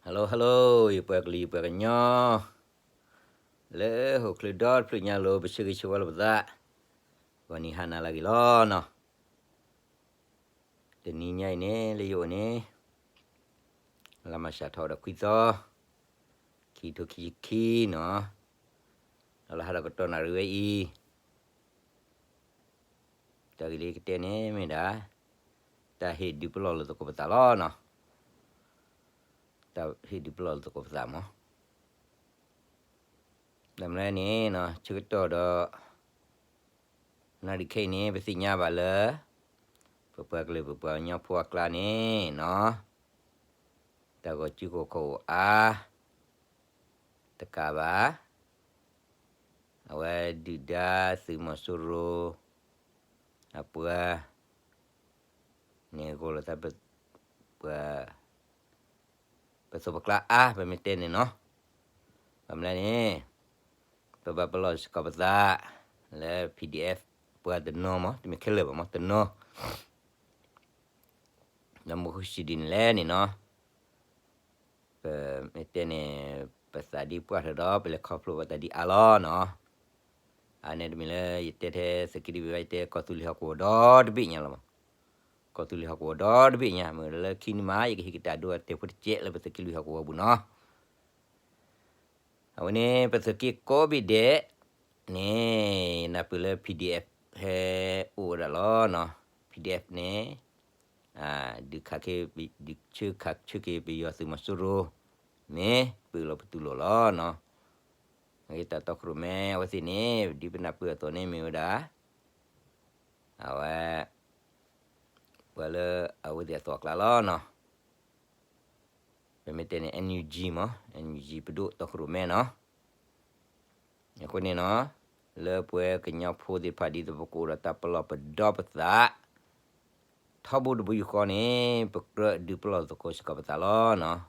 Hello hello, ယပှၤကလုာ်ယပှၤကညီ လၢဟီၣ်ခိၣ်ဒီတဖျၢၣ်ညါလီၤ ပဆၢဂ့ၤဆၢဝါလိာ်ပသး, ဂီၤနံၤဟါနၤလၢအဂ့ၤလီၤနီၤ. တနံၤညါအံၤန့ၣ် လၢယအိၣ်န့ၣ် လါမၢ်ၡးထီၣ်ဒီးခွံသီ, ခံကထိခံဆံခံနီၤ, ဒီးလၢဟါဒီးကတီၢ်နၣ်ရံၣ်ဝဲအံၤ တၢ်ဂ့ၢ်လၢယကတဲန့ၣ်မ့ၢ်ဒၣ် တၢ်ဟ့ၣ်ဒုးပလီၢ်လိာ်သကိးပသးလီၤနီၤ. တၢ်ဟ့ၣ်ဒုးပလီၢ်လိာ်သကိးပသးမး. ဒီးမနုၤလဲၣ်န့ၣ်နီၤ ဆၢကတီၢ်ဒီး နၣ်ရံၣ်ခဲအံၤန့ၣ် ပသ့ၣ်ညါဘၣ်လၢ ပပှၤကလုာ်ပပှၤကညီဖိအကျါန့ၣ်နီၤ တၢ်ဂီၤစုကဝဲၤအိၣ်အါ တကးဘၣ် အဝဲဒုၣ်ဒါသုးမီၤစိရိၤ အပှၤန့ၣ် ဂီၤလီၤသးပှၤ ပသိးပကျါအါ ပမ့ၢ်တဲန့ၣ်နီၤ. ဘၣ်မနုၤလဲၣ်န့ၣ် ပဘၣ်ပလီၢ်စ့ၢ်ကီးပသး လၢ PDF ပှၤတနီၤမး တမ့ၢ်ခဲလၢာ်ဘၣ်မး တနီၤ ဒီးမ့ၢ်ဃုစံးဒ်န့ၣ်လဲၣ်န့ၣ်နီၤ ပမ့ၢ်တဲန့ၣ် ပသးဒ်ပှၢ်ထီၣ်ဒီး ပလဲၤခီဖျိဘၣ်တၢ်ဒ်အါလီၤနီၤ. အန့ၣ်တမ့ၢ်လၢယတဲထဲသုးက့လွံၢ်ဘၣ် ယတဲကီၢ်သူလ့ၤဟီၣ်ကဝီၤဒီတဘ့ၣ်ညါလီၤမး. ကီၢ်သူလ့ၤဟီၣ်ကဝီၤဒီတဘ့ၣ်ညါ မ့ၢ်လၢခံနံၤမး ယကဟ့ၣ်က့ၤတၢ်ဒိအတဲာ်ဖိတစဲးလၢပသုးက့လွံၢ်ဟီၣ်ကဝီၤပူၤနီၤ. အဝဲန့ၣ် ပသုးက့ကိးဘ့ၣ်ဒဲးန့ၣ် နၢ်ပၢၢ်လၢ PDF ဟဲအိၣ်ဝဲဒၣ်လီၤနီၤ. PDF န့ၣ် ဒုးခးက့ၤ ဒုးဆၢခးဆၢက့ၤပယီၤသုးမီၤစိရိၤ မ့ၢ်ပၢၢ်လီၤပတူၢ်လိာ်လီၤနီၤ. အဂ့ၢ်တၢ်တီခိၣ်ရိၣ်မဲ အဝဲသ့ၣ်န့ၣ် ဒ်ပနၢ်ပၢၢ်အသိးန့ၣ်မ့ၢ်ဝဲဒၣ် အဝဲ ပှၤလၢအဝဲသ့ၣ်အသိးအကျါလီၤနီၤ. ပမ့ၢ်တဲန့ၣ် NUG မး NUG ပဒိၣ်တီခိၣ်ရိၣ်မဲနီၤ. အဃိန့ၣ်နီၤ လၢပဝဲကညီဖိသ့ၣ်တဖၣ်ဒ်သိးပကအိၣ်ဒီးတၢ်ပလီၢ်ပဒီပသး ထီဘိတဘိယူၢ်ဃီန့ၣ် ပကြၢးဒုးပလီၢ်သကိးစ့ၢ်ကီးပသးလီၤနီၤ.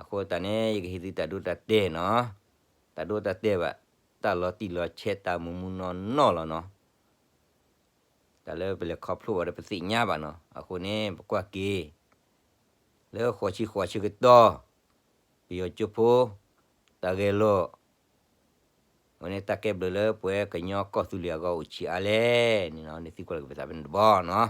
အဃိသတးန့ၣ် ယကဟ့ၣ်သုတၢ်ဒိတၢ်တဲာ်နီၤ. တၢ်ဒိတၢ်တဲာ်ဘၣ် တၢ်လီၤတံၢ်လီၤဆဲးတၢ်မူးမူးနီၢ်နီၢ်လီၤနီၤ. တၢ်လၢပလဲၤခီဖျိဘၣ်ဒီးပသ့ၣ်ညါဘၣ်နီၤ. အဃိန့ၣ် ပကွၢ်က့ၤ လၢဃိးဆံဃိးဆၢကတီၢ် ပယီၤကၠိဖိ တၢ်ဂဲၤလိာ် အဝဲန့ၣ်တၢ်ကဲဘျုးလၢပဝဲကညီကီၢ်သူလ့ၤအဂီၢ်အိၣ်ဆံးအါလဲၣ်န့ၣ်နီၤ. နသံကွၢ်လၢကပသးဖဲန့ၣ်တဘျီနီၤ.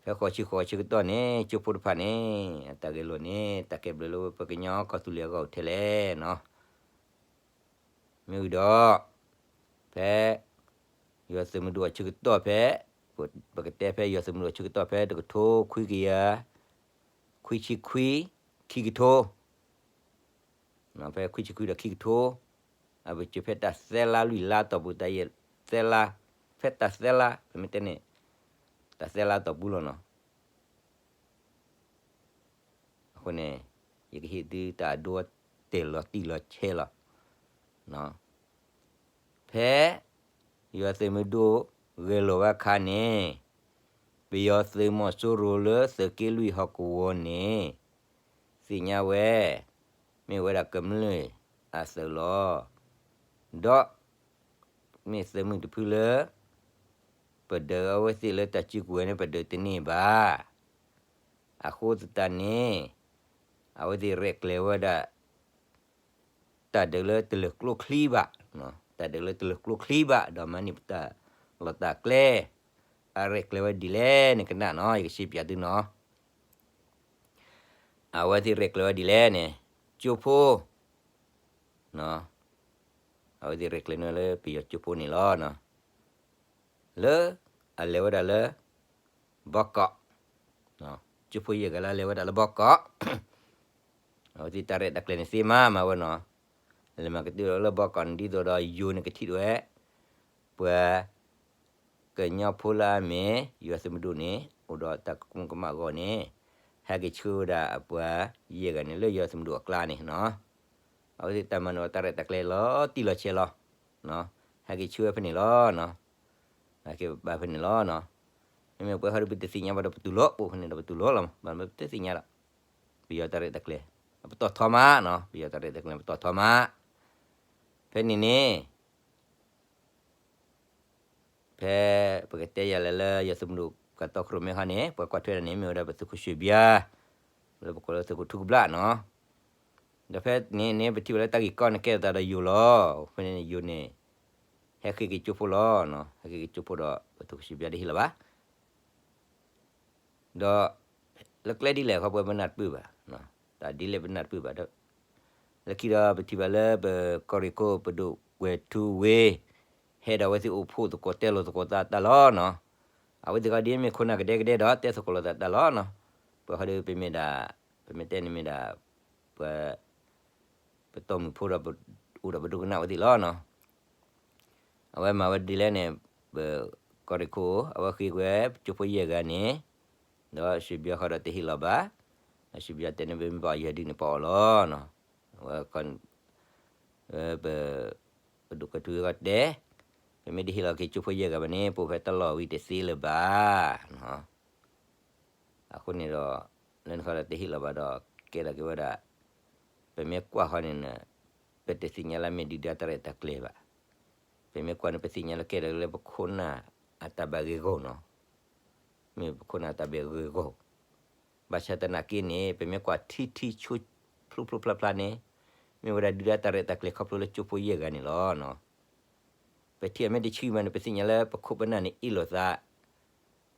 ဖဲဃိးဆံဃိးဆၢကတီၢ်န့ၣ် ကၠိဖိတဖၣ်န့ၣ် အတၢ်ဂဲၤလိာ်န့ၣ် တၢ်ကဲဘျုးလၢပကညီကီၢ်သူလ့ၤအဂီၢ်အိၣ်ထဲလဲၣ်နီၤ. မ့ၢ်ဝံၤဒီး ဖဲ ယွၤသုးမုၢ်ဒိၣ်အဆၢကတီၢ်ဖဲ ပကတဲဖဲယွၤသုးမုၢ်ဒိၣ်အဆၢကတီၢ်ဖဲတကထိခွံကယၤ ခွံဆံခွံ ခံကထိ ဖဲခွံဆံခွံဒီးခံကထိ အပစၢၤဖဲတၢ်သၢလါလွံၢ်လါတီၢ်ပူၤ တၢ်ယဲၢ်သၢလါ ဖဲတၢ်သၢလါ ပမ့ၢ်တဲန့ၣ် တၢ်သၢလါတီၢ်ပူၤလီၤနီၤ. အဃိန့ၣ် ယကဟ့ၣ်သုတၢ်ဒိတဲာ်လီၤတံၢ်လီၤဆဲးလီၤ. ဖဲ ယွၤသုးမုၢ်ဒိၣ်ဂဲၤလိာ်ဝဲအခါန့ၣ် ပယီၤသုးမီၤစိရိၤလၢသုးက့လွံၢ်ဟီၣ်ကဝီၤန့ၣ် သ့ၣ်ညါဝဲ မ့ၢ်ဝဲဒၣ်ကမျၢၢ်အသုးလီၤ. ဒီး မ့ၢ်သုးမုၢ်တဖုလၢ ပဒုးအဝဲသ့ၣ်လၢတၢ်စုကဝဲၤန့ၣ် ပဒုးတန့ၢ်ဘၣ်. အဃိသတးန့ၣ် အဝဲသ့ၣ်ရဲၣ်ကျဲၤဝဲဒၣ် တၢ်ဒုးလၢတလၢာ်ကျိချံဘၣ်, တၢ်ဒုးလၢတလၢာ်ကျိချံဘၣ် ဒီးမၤန့ၢ်ပတၢ်လီၢ်တၢ်ကျဲ, အရဲၣ်ကျဲၤဝဲဒ်လဲၣ်န့ၣ်ကနၣ်နီၤ, ယကစံးပၠးသုနီၤ. အဝဲသ့ၣ်ရဲၣ်ကျဲၤဝဲဒ်လဲၣ်န့ၣ် ကၠိဖိ အဝဲသ့ၣ်ရဲၣ်ကျဲၤန့ၢ်လၢပယီၤကၠိဖိန့ၣ်လီၤ. လၢအလဲၤဝဲဒၣ်လၢ ဘီကီး, ကၠိဖိယဲၢ်ဂၤလၢအလဲၤဝဲဒၣ်လၢဘီကီး, အဝဲသ့ၣ်တၢ်ရဲၣ်တၢ်ကျဲၤန့ၣ်သ့မးမးဝဲနီၤ. လဲၤမၤကတၢၢ်လၢဘီကီးန့ၣ် ဒ်သိးဒီးယိၤန့ၣ်ကထံၣ်ဝဲ ပှၤ ကညီဖိလၢအမ့ၢ် ယွၤသုးမုၢ်ဒိၣ်န့ၣ် အိၣ်ဒီးတၢ်ကမူၤကမၣ်အဂီၢ်န့ၣ် ဟဲက့ၤဆှၢဝဲဒၣ်အပှၤယဲၢ်ဂၤန့ၣ်လၢယွၤသုးမုၢ်ဒိၣ်အကျါန့ၣ်, အဝဲသ့ၣ်တၢ်မၤန့ၢ်အီၤတၢ်ရဲၣ်တၢ်ကျဲၤလီၤတံၢ်လီၤဆဲးလီၤ. ဟဲက့ၤဆှၢဝဲဖဲန့ၣ်လီၤ. ဟဲက့ၤဘၣ်ဖဲန့ၣ်လီၤ. မ့မ့ၢ်ပှၤဟီဒီးပတသ့ၣ်ညါဘၣ်ဒီးပတူၢ်လိာ် အိၣ်ဖဲန့ၣ်ဒီးပတူၢ်လိာ်လီၤ, ဘၣ်မ့ၢ်ပတသ့ၣ်ညါဒီး ပယီၤတၢ်ရဲၣ်တၢ်ကျဲၤ ပတီၢ်ထီမး, ပယီၤတၢ်ရဲၣ်တၢ်ကျဲၤပတီၢ်ထီမး. ဖဲန့ၣ်န့ၣ် ဖဲပကတဲယၤလဲၣ်လၢ ယွၤသုးမုၢ်ဒိၣ်ကတီခိၣ်ရိၣ်မဲဟီန့ၣ် ပှၤကွၢ်ထွဲတၢ်န့ၣ် မ့ၢ်ဝဲဒၣ်ပသုးခိၣ်ရွှ့ၣ်ဘျါ, လၢပကိးလၢသုးခိၣ်ထူကဘျၣ်နီၤ. ဒီးဖဲန့ၣ်န့ၣ် ပထံၣ်ဘၣ်လၢတၢ်ဂ့ၢ်ကီန့ၣ်ကဲထီၣ်သးဒီးယိၤလီၤ. ဖဲန့ၣ်ယိၤန့ၣ် ဟဲဃ့က့ၤကၠိဖိလီၤ. ဟဲဃ့က့ၤကၠိဖိဒီးပသုးခိၣ်စံးပၠးတဟ့ၣ်လီၤဘၣ် ဒီး လၢကျဲဒ်လဲၣ်ခီပဝဲပနၢ်တပၢၢ်ဘၣ်, တၢ်ဒ်လဲၣ်ပနၢ်တပၢၢ်ဘၣ်ဒီး လၢခံဒီးပထံၣ်ဘၣ်လၢပကီၢ်ရ့ၣ်ခိၣ်ပဒိၣ်ကွဲၤထူဝ့ ဟဲဒီးအဝဲသ့ၣ်အိၣ်ဖှိၣ်သကိးတဲလိာ်သကိးသးတၢ်လီၤနီၤ. အဝဲသ့ၣ်ခီဒ်မ့ၢ်ခိၣ်နၢ်ကဒဲကဒဲဒီးတဲသကိးလိာ်သးတၢ်လီၤနီၤ. ပှၤဃီဒီးပမ့ၢ်ဒၣ် ပမ့ၢ်တဲန့ၣ်မ့ၢ်ဒၣ် ပှၤ ပတီၢ်မုၢ်ဖိဒီး အိၣ်ဒီးပဒိကနၣ်ဝဲသ့ၣ်လီၤနီၤ. အဝဲမၤဝဲဒ်လဲၣ်န့ၣ် ပကီၢ်ရ့ၣ်ခိၣ် အဝဲဃ့ဝဲကၠိဖိယဲၢ်ဂၤန့ၣ် ဒီးစံးဘျုးဃီဒီးတဟ့ၣ်လီၤဘၣ်, ဒီးစံးဘျုးတဲန့ၣ် ပမ့ၢ်ပာ်အီၤယဲၢ်ဒုန့ၣ်ပာ်အီၤလီၤနီၤ. အဝဲ ပ ပဒိၣ်ကွဲၤထူဝ့ဃီတဲ ပမ့ၢ်တဟ့ၣ်လီၤက့ၤကၠိဖိယဲၢ်ဂၤဘၣ်န့ၣ် ပအိၣ်ဖဲတၢ်လီၢ်ဝံၤတသ့လၢၤဘၣ်နီၤ. အဃိန့ၣ်ဒီး လၢနခီဒီးတဟ့ၣ်လီၤဘၣ်ဒီး ကဲထီၣ်က့ၤဝဲဒၣ် ပမ့ၢ်ကွၢ်ဃီန့ၣ် ပတသ့ၣ်ညါလၢမ့ၢ်ဒုၣ်ဒါတၢ်ရဲၣ်တၢ်ကျဲၤဘၣ်. ပမ့ၢ်ကွၢ်န့ၣ် ပသ့ၣ်ညါလၢကဲထီၣ်လၢပခိၣ်နၢ်အတၢ်ဘၣ်ဂ့ၢ်ဂီၢ်နီၤ. မ့ၢ်ပခိၣ်နၢ်အတၢ်ဘၣ်ဂ့ၢ်ဂီၢ် ဘၣ်ဆၣ်သနာ်က့န့ၣ် ပမ့ၢ်ကွၢ်ထံထံဆိ ဖျိဖျိဖျါဖျါန့ၣ် မ့ၢ်ဝဲဒၣ်ဒုၣ်ဒါတၢ်ရဲၣ်တၢ်ကျဲၤခီဖျိလၢကၠိဖိယဲၢ်ဂၤန့ၣ်လီၤနီၤ. ပထံၣ်အမ့ၢ်တဆံးမးန့ၣ် ပသ့ၣ်ညါလၢပခိၣ်ပနၢ်န့ၣ်အ့ၣ်လိာ်သး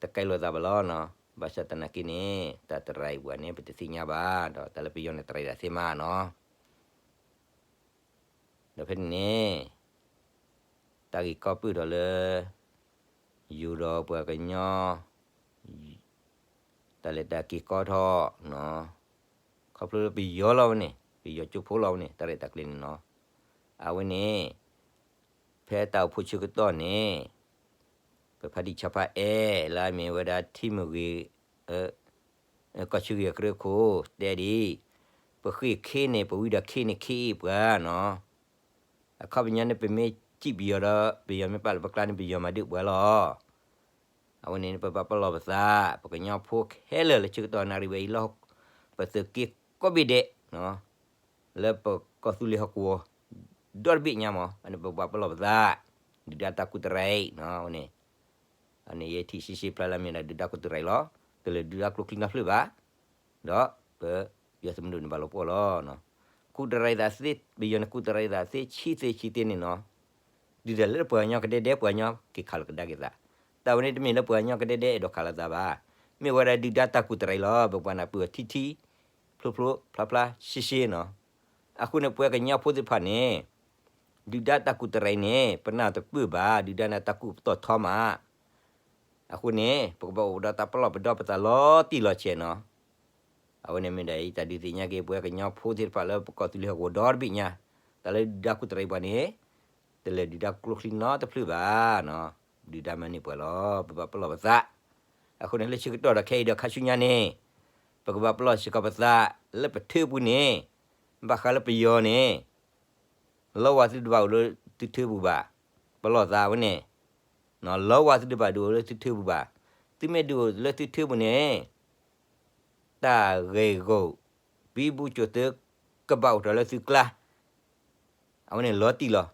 တကဲလိာ်သးဘၣ်လီၤနီၤ. ဘၣ်ဆၣ်သနာ်က့န့ၣ် တၢ်တရၤအံၤပှၤန့ၣ် ပတသ့ၣ်ညါဘၣ် ဒီးတၢ်လၢပယီၤန့ၣ်တရၤဒၣ်သ့မးနီၤ. ဒီးဖဲန့ၣ်န့ၣ် တၢ်ဂ့ၢ်ကီပုၢ်ထီၣ်လၢ ယိၤဒီးပှၤကညီ တၢ်လဲၤတၢ်က့ၤကီထီၣ်နီၤ. ခီဖျိလၢပယီၤလီၤဝဲန့ၣ် ပယီၤကၠိဖိလီၤဝဲန့ၣ် တၢ်ရဲၣ်တၢ်ကျဲၤန့ၣ်နီၤ. အဝဲန့ၣ် ဖဲတၢ်အိၣ်ဖှိၣ်ဆၢကတီၢ်န့ၣ် ပဖါတံၢ်ဆါဖါအဲၣ် လၢအမ့ၢ်ဝဲဒၣ်ထံမုၢ်ဂ့ၤ ကီၢ်ဆၢဂ့ၤအကြၢးခိၣ် တဲဒ်အံၤ, ပဃ့ၢ်ခ့န့ၣ် ပဝံဒီးခ့န့ၣ်ခ့အ့ၣ်ပှၤနီၤ. အခီပညီန့ၣ် ပမ့ၢ်စံးပယီၤဒီး ပယီၤမ့ၢ်ပာ်လၢပကျါန့ၣ် ပယီၤမၤဒုးပှၤလီၤ. အဝဲန့ၣ် ပဘၣ်ပလီၢ်ပသး ပကညီဖိခဲလၢာ်လၢဆၢကတီၢ်နၣ်ရံၣ်ဝဲအံၤလီၤ ပသုးက့ကိးဘ့ၣ်ဒဲး လၢပကီၢ်သူလ့ၤဟီၣ်ကဝီၤ ဒီတဘ့ၣ်ညါမး အန့ၣ်ပဘၣ်ပလီၢ်ပသး ဒုၣ်ဒါတၢ်ကူၣ်တရံးနီၤ အဝဲန့ၣ် အန့ၣ်ယဲထံၣ်ရှဲရှဲဖျါလၢမ့ၢ်ဒၣ်ဒုၣ်ဒါကူၣ်တရံးလီၤ. တလဲၤဒုၣ်ဒါကျိချံနီတဖျၢၣ်ဘၣ် ဒီးပယီၤသုးမုၢ်ဒိၣ်န့ၣ်ဘၣ်လီၤပှီၢ်လီၤ. ကူၣ်တရံးသးသ့ ပယီၤန့ၣ်ကူၣ်တရံးသးသ့ ဆံသ့ဆံသ့န့ၣ်နီၤ ဒုၣ်ဒါလၢပှၤကညီကဒဲဒဲ ပှၤကညီက့ၤခးလီၤကဒါက့ၤသး, တၢ်ဝဲန့ၣ်တမ့ၢ်လၢပှၤကညီကဒဲဒဲအဲၣ်ဒိးခးလိာ်သးဘၣ်, မ့ၢ်ဝဲဒၣ်ဒုၣ်ဒါတၢ်ကူၣ်တရံးလီၤ. ပပှၤနၢ်ပၢၢ်အီၤထံထံ ဖျိဖျိဖျါဖျါရှဲရှဲနီၤ. အဃိန့ၣ် ပှၤကညီဖိသ့ၣ်တဖၣ်န့ၣ် ဒုၣ်ဒါတၢ်ကူၣ်တရံးန့ၣ် ပနၢ်တပၢၢ်ဘၣ် ဒုၣ်ဒါန့ၣ်တၢ်ကူၣ်ပတီၢ်ထီမး အဃိန့ၣ် ပကဘၣ်အိၣ်ဒီးတၢ်ပလီၢ်ပဒီပသးလီၤတံၢ်လီၤဆဲးနီၤ. အဝဲန့ၣ်မ့ၢ်ဒၣ်အံၤ တၢ်ဒုးသ့ၣ်ညါက့ၤ ပှၤကညီဖိသ့ၣ်တဖၣ်လၢပကီၢ်သူလ့ၤဟီၣ်ကဝီၤဒီတဘ့ၣ်ညါ, တၢ်လၢဒုၣ်ဒါကူၣ်တရံးပှၤန့ၣ် တလဲၤဒုၣ်ဒါကျိချံနီတဖျၢၣ်ဘၣ်နီၤ. ဒုၣ်ဒါမၤန့ၢ်ပှၤလီၤ. ပဘၣ်ပလီၢ်ပသး. အဃိန့ၣ် လၢဆၢကတီၢ်ဒီးခဲအံၤဒီးခါဆူညါန့ၣ် ပကဘၣ်ပလီၢ်စ့ၢ်ကီးပသး လၢပထၢပူၤန့ၣ် ဘၣ်ဃးလၢပယီၤန့ၣ် လီဝါသုတဘၣ်အိၣ်လၢသုထၢပူၤဘၣ်. ပလီၢ်သးဝဲန့ၣ် လီဝါသုတဘၣ်ဒုးအိၣ်လၢသုထၢပူၤဘၣ်. သုမ့ၢ်ဒုးအိၣ်လၢသုထၢပူၤန့ၣ် တၢ်ဂ့ၢ်ဂီၢ် ဘံဘူကၠိၣ်သၢ ကဘၣ်အိၣ်ထီၣ်လၢသုကျါ အဝဲန့ၣ်လီၤတံၢ်လီၤ.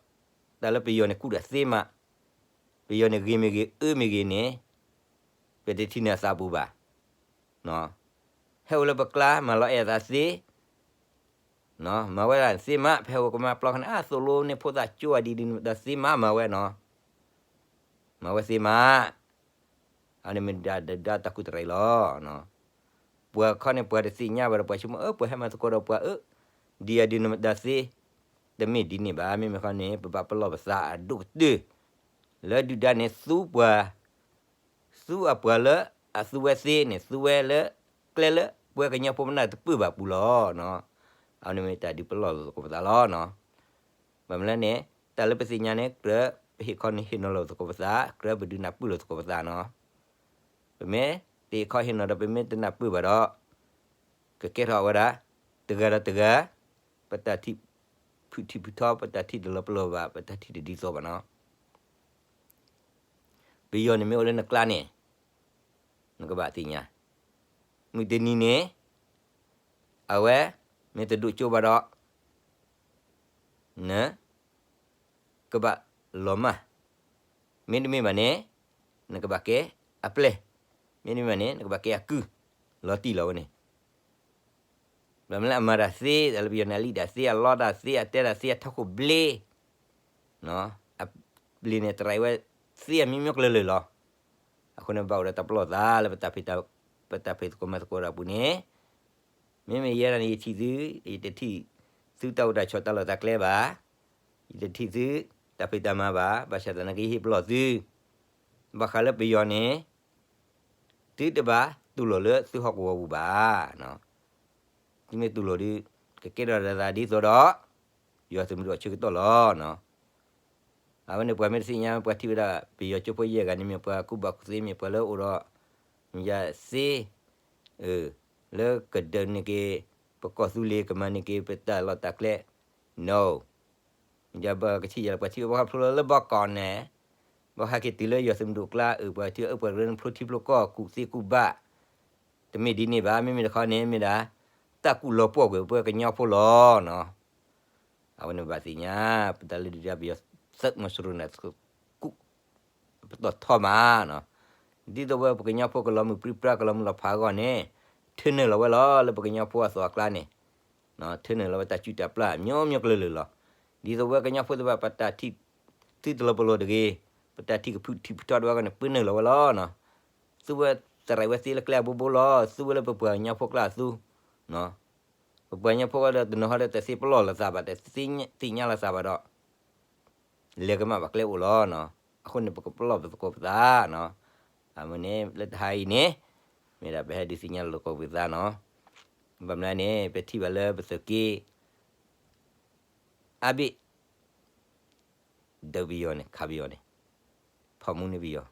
တၢ်လၢပယီၤန့ၣ်ကူၣ်တၢ်သ့မး, ပယီၤန့ၣ်ဂ့ၤမ့ၢ်ဂ့ၤ အၢမ့ၢ်ဂ့ၤန့ၣ် ပတထံၣ်န့ၢ်အသးပူၤဘၣ်. ဟဲအိၣ်လၢပကျါ မၤလီၤအဲၣ်အသးသ့, မၤဝဲဒၣ်သ့မး, ဖဲဟဲအိၣ်ကမၤပျီခါန့ၣ် အါ သိၣ်လိန့ၢ်ဖိသၣ်ကၠိအဒံးဒ်န့ၣ် မတၤသ့မး မၤဝဲနီၤ, မၤဝဲသ့မး အန့ၣ်မ့ၢ်ဒၣ်ဒုၣ်ဒါတၢ်ကူၣ်တရံးလီၤ. ပှၤခီန့ၣ် ပှၤတသ့ၣ်ညါဘၣ်ဒီး ပှၤဆိကမိၣ် အၢ ပှၤဟဲမၤသကိးဒီးပှၤအၢ ဒ်အဒ်န့ၣ်မတၤသ့, တမ့ၢ်ဒ်န့ၣ်ဘၣ်. မ့မ့ၢ်ခီန့ၣ် ပဘၣ်ပလီၢ်ပသးအဒိၣ်ကတၢၢ် လၢဒုၣ်ဒါန့ၣ်သူပှၤ သူအပှၤလၢအသူဝဲသ့န့ၣ် သူဝဲလၢကျဲလၢပှၤကညီဖိမနုၤတပၢၢ်ဘၣ်ပူၤလီၤ. အန့ၣ်မ့ၢ်တၢ်ဒုးပလီၢ်လိာ်သကိးပသးလီၤ. ဘၣ်မနုၤလဲၣ်န့ၣ် တၢ်လၢပသ့ၣ်ညါန့ၣ် ကြၢးပဟ့ၣ်ခီဟ့ၣ်နီၤလိာ်သကိးပသး, ကြၢးပဒုးနၢ်ပၢၢ်လိာ်သကိးပသးနီၤ. ပမ့ၢ်တဟ့ၣ်ခီဟ့ၣ်နီၤဒီး ပမ့ၢ်တနၢ်ပၢၢ်ဘၣ်ဒီး ကကဲထီၣ်ဝဲဒၣ် တဂၤဒီးတဂၤ ပတၢ်ထံၣ်ဖုၣ်ထံၣ်ဖုၣ်ထီ ပတၢ်ထံၣ်တလီၤပလိာ်ဘၣ်, ပတၢ်ထံၣ်တဒ်သိးဘၣ်နီၤ. ပယီၤန့ၣ်မ့ၢ်အိၣ်လၢနကျါန့ၣ် နကဘၣ်သ့ၣ်ညါ, မုၢ်တနံၤန့ၣ် အဝဲမ့ၢ်တဒိၣ်ကၠိဘၣ်ဒီး နကဘၣ်လီၤမၢ်, မ့တမ့ၢ်ဘၣ်န့ၣ် နကဘၣ်ကဲအပျဲၢ်, မ့တမ့ၢ်ဘၣ်န့ၣ် နကဘၣ်ကဲအကုၢ်, လီၤတံၢ်လီၤဝဲန့ၣ်. ဘၣ်မနုၤလၢအမၤတၢ်သ့, တၢ်လၢပယီၤန့ၣ် အလံၣ်တၢ်သ့, အလီတၢ်သ့, အတဲတၢ်သ့, အထီၣ်ခိၣ်ဘျ့, အဘျ့န့ၣ် တရံးဝဲသ့အမျိုးမျိုးကလုာ်လၢာ်လီၤ. အဃိန့ၣ် ဘၣ်အိၣ်ဒီးတၢ်ပလီၢ်သးလၢ ပတၢ်ဖံးသကိးမၤသကိးတၢ်အပူၤန့ၣ်, မ့မ့ၢ်ယဲဒၣ်န့ၣ် ယထံၣ်သု, ယတထံၣ်သုတၢ်အိၣ်တၢ်ဆိးတၢ်လီၢ်တၢ်ကျဲဘၣ်, ယတထံၣ်သုတၢ်ဖံးတၢ်မၤဘၣ်, ဘၣ်ဆၣ်သနာ်က့ ယဟ့ၣ်ပလီၢ်သု, ဘၣ်ဃးလၢပယီၤန့ၣ် သုတဘၣ်တူၢ်လိာ်လၢသုဟီၣ်ကဝီၤပူၤဘၣ်. သုမ့ၢ်တူၢ်လိာ်ဒီး ကကဲထီၣ်တၢ်သးဒ်သိးဒီး ယွၤသုးမုၢ်ဒိၣ်အဆၢကတီၢ်လီၤ. အဝဲန့ၣ်ပှၤမ့ၢ်တသ့ၣ်ညါ ပှၤထံၣ်ဝဲဒၣ် ပယီၤကၠိဖိယဲၢ်ဂၤန့ၣ် မ့ၢ်ပှၤကူၣ်ဘၣ်ကူၣ်သ့ မ့ၢ်ပှၤလၢအိၣ်ဒီး မ့ၢ်ယၤသ့, လၢကဒုးန့ၢ်က့ၤ ပကီၢ်သူလ့ၤ ကမၤန့ၢ်က့ၤ ပတၢ်လီၢ်တၢ်ကျဲ, no. ယဘၣ်ကထံၣ်ယၤလၢ ပှၤထံၣ်ဝဲဘၣ်ဃးဖျိလၢ လၢဘီကီၢ်န့ၣ်, ဘၣ်ဟဲက့ၤတုၤလၢယွၤသုးမုၢ်ဒိၣ်ကျါ အၢ ပှၤထံၣ်အၢ ပှၤကရၢန့ၣ် ဖျိထံဖျိကီၢ် ကူၣ်သ့ကူၣ်ဘၣ်, တမ့ၢ်ဒ်န့ၣ်ဘၣ်. မ့မ့ၢ်တခီန့ၣ် မ့ၢ်ဒၣ် တၢ်ကူၣ်လီၤပှီၢ်ကွံာ်ပှၤကညီဖိလီၤ. အဝဲန့ၣ်ဘၣ်သ့ၣ်ညါ ပတၢ်လၢဒုၣ်ဒါပယီၤသုးမီၤစိရိၤန့ၣ် ကူၣ် ပတီၢ်ထီမး, ဒ်သိးဝဲပကညီဖိကလီၤမုၢ်ပြံပြါ ကလီၤမုၢ်လီၤဖးအဂီၢ်န့ၣ်, ထၢနုာ်လီၤဝဲလီၤ လၢပကညီဖိအသိးအကျါန့ၣ်, ထၢနုာ်လီၤဝဲတၢ်စုၣ်တၢ်ပျၢ် မျိုးမျိုးကလုာ်လၢာ်လီၤ. ဒ်သိးဝဲကညီဖိသ့ၣ်တဖၣ် ပတၢ်ထံၣ်သုတလီၤပလိာ်တဂ့ၤ, ပတၢ်ထံၣ်ကဖုၣ်ထံၣ်ပထီတဝဲအဂီၢ်န့ၣ် ပၢနုာ်လီၤဝဲလီၤ. သူဝဲတရံးဝဲသ့လၢကျဲအဘိဘိလီၤ. သူဝဲလၢပပှၤကညီဖိကျါအသိး, ပပှၤကညီဖိဒီးတနီၤဟီဒီး တသ့ပလီၢ်လိာ်သးဘၣ်, တသ့သ့ၣ်ညါလိာ်သးဘၣ်ဒီး လဲၤကမၣ်ဘၣ်ကျဲအိၣ်လီၤ. အဃိန့ၣ် ပကပလီၢ်ပသကိးပသး, အမ့ၢ်န့ၣ် လၢတဟါအံၤန့ၣ် မ့ၢ်ဒၣ်ပဟဲဒုးသ့ၣ်ညါလိာ်သကိးပသးနီၤ. ဘၣ်မနုၤလဲၣ်န့ၣ် ပထံၣ်ဘၣ်လၢပသုးက့ အါဘ့ၣ် ဒုးပယီၤန့ၣ် ခးပယီၤန့ၣ်, ဖီၣ်မူန့ၢ်ပယီၤ,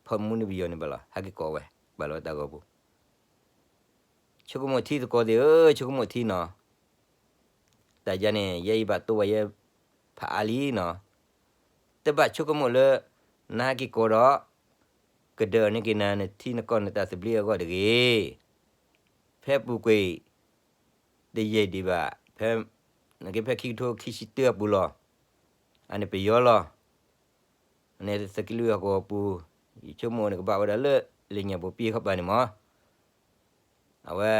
ဖီၣ်မူန့ၢ်ပယီၤန့ၣ်ဘၣ်လီၤ. ဟဲက့ၤကိးဝဲ ဘၣ်လီၤဝဲတၢ်ဂီၤပူၤ, ဆိကမိၣ်ထံသကိးသ့ၣ်ဧၢ, ဆိကမိၣ်ထံနီၤ. တၢ်ယၤန့ၣ် ယဲယဘၣ်တိဝဲယဲ ဖးအါလံနီၤ. တဘၣ်ဆိကမိၣ်လၢ နဟဲက့ၤကိးဒီး ကဒုးန့ၢ်က့ၤနၤ နထံနကီၢ်နတၢ်သဘျ့အဂီၢ်တဂ့ၤ. ဖဲပူၤကွံာ် တယံာ်ဒံးဘၣ်, ဖဲ နက့ဖဲခံကထိခံဆံတၢအပူၤလီၤ. အန့ၣ်ပယီၤလီၤ. အန့ၣ်သုးက့လွံၢ်ဟီၣ်ကဝီၤပူၤ, ယဆိကမိၣ်န့ၣ်ကဘၣ်ဝဲဒၣ်လၢ လၢညါပူၤပံခီပၤန့ၣ်မး. အဝဲ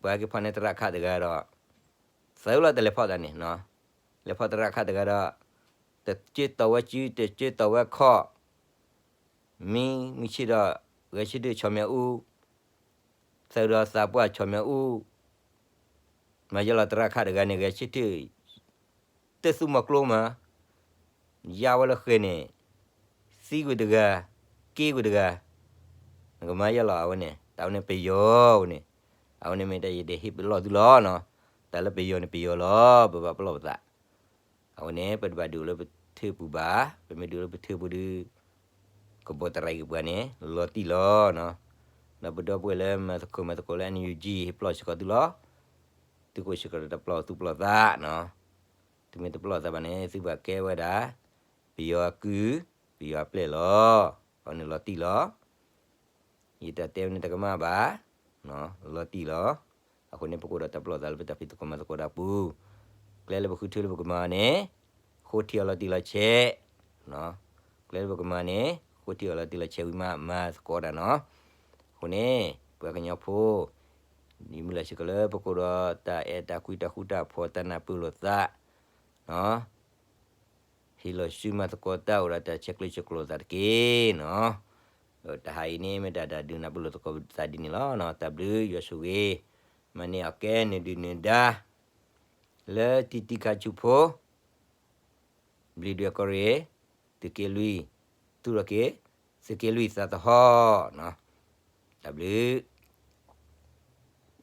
ပှၤဟဲက့ၤဖီၣ်န့ၢ်သရၣ်ခၣ်တဂၤဒီး သုးလီၤတၢ်လဲၤဖီၣ်တၢ်န့ၣ်, လဲၤဖီၣ်သရၣ်ခၣ်တဂၤဒီး တကၠၢတီၢ်ဝဲစု တကၠၢတီၢ်ဝဲခီၣ်, မံ မုၢ်ဆ့ၣ်ဒီး ဂဲၤဆၢထၢၣ်ဆီၣ်မဲာ်အူ, သုးဒီးသးပှၢ်ဆီၣ်မဲာ်အူ, မၤယဲလီၤသရၣ်ခၣ်တဂၤန့ၣ် ဂဲၤဆၢထၢၣ် တသူၣ်မီၤကျိမး, ယါဝဲလၢဃဲၤန့ၣ် သံကွံာ်တဂၤ, က့ကွံာ်တဂၤ, နကမၤယဲလီၤအဝဲန့ၣ်, တၢ်ဝဲန့ၣ်ပယီၤဝဲန့ၣ်, အဝဲန့ၣ်မ့ၢ်တၢ်ယတဟ့ၣ်ပလီၢ်သုလီၤနီၤ. တၢ်လၢပယီၤန့ၣ်ပယီၤလီၤ, ပဘၣ်ပလီၢ်ပသး. အဝဲန့ၣ် ပတဘၣ်ဒုးလၢပထၢပူၤဘၣ်, ပမ့ၢ်ဒုးလၢပထၢပူၤဒီး ကဘီတရံးက့ၤပှၤန့ၣ် လီၤတံၢ်လီၤနီၤ. ဒီးပဒီပုၢ်ဝဲၢ်လၢမၤသကိးမၤသကိးလၢ NUG ဟ့ၣ်ပလီၢ်စ့ၢ်ကီးသုလီၤ. သုကအိၣ်စ့ၢ်ကီးဒီးတၢ်ပလီၢ်သူၣ်ပလီၢ်သးနီၤ. သုမ့ၢ်တပလီၢ်သးဘၣ်န့ၣ် သုဘၣ်ကဲဝဲဒၣ် ပယီၤအကုၢ်, ပယီၤအပျဲၢ်လီၤ. အဝဲန့ၣ်လီၤတံၢ်လီၤ. ယတၢ်တဲဝဲန့ၣ်တကမၣ်ဘၣ်, လီၤတံၢ်လီၤ. အဃိန့ၣ် ပကအိၣ်ဒီးတၢ်ပလီၢ်သးလၢပတၢ်ဖံးသကိးမၤသကိးတၢ်ပူၤ, ကျဲလၢပဃုထၢလၢပကမၤန့ၣ် ဃိထံအီၤလီၤတံၢ်လီၤဆဲး, ကျဲလၢပကမၤန့ၣ် ဃိထံအီၤလီၤတံၢ်လီၤဆဲးဝံၤမး မၤသကိးတၢ်နီၤ. အဃိန့ၣ် ပှၤကညီဖိ ယမုၢ်လၢ်စ့ၢ်ကီးလၢပကအိၣ်ဒီးတၢ်အဲၣ်တၢ်ကွံတၢ်ဃူတၢ်ဖိးတၢ်နၢ်ပၢၢ်လိာ်သး ဟ့ၣ်လီၤဆူမၤသကိးတၢ်အိၣ်ဒီးတၢ်ဆဲးကျၢဆဲးကျိးသးတက့ၢ်နီၤ. တဟါအံၤန့ၣ် မ့ၢ်တၢ်ဒုးနၢ်ပၢၢ်လိာ်သကိးသးဒ်န့ၣ်လီၤ. တၢ်ဘျုးယွၤဆိၣ်ဂ့ၤ မၤန့ၢ်အီၣ်ကဲနဒုၣ်နဒါ လၢတံၤတံၤခါဆူဖိ ဘျံးဒွဲၣ်ကီၢ်ရ့ၣ် သုးက့လွံၢ် သူၣ်ထီၣ်က့ၤ သုးက့လွံၢ်သးသဟီၣ်နီၤ. တၢ်ဘျုး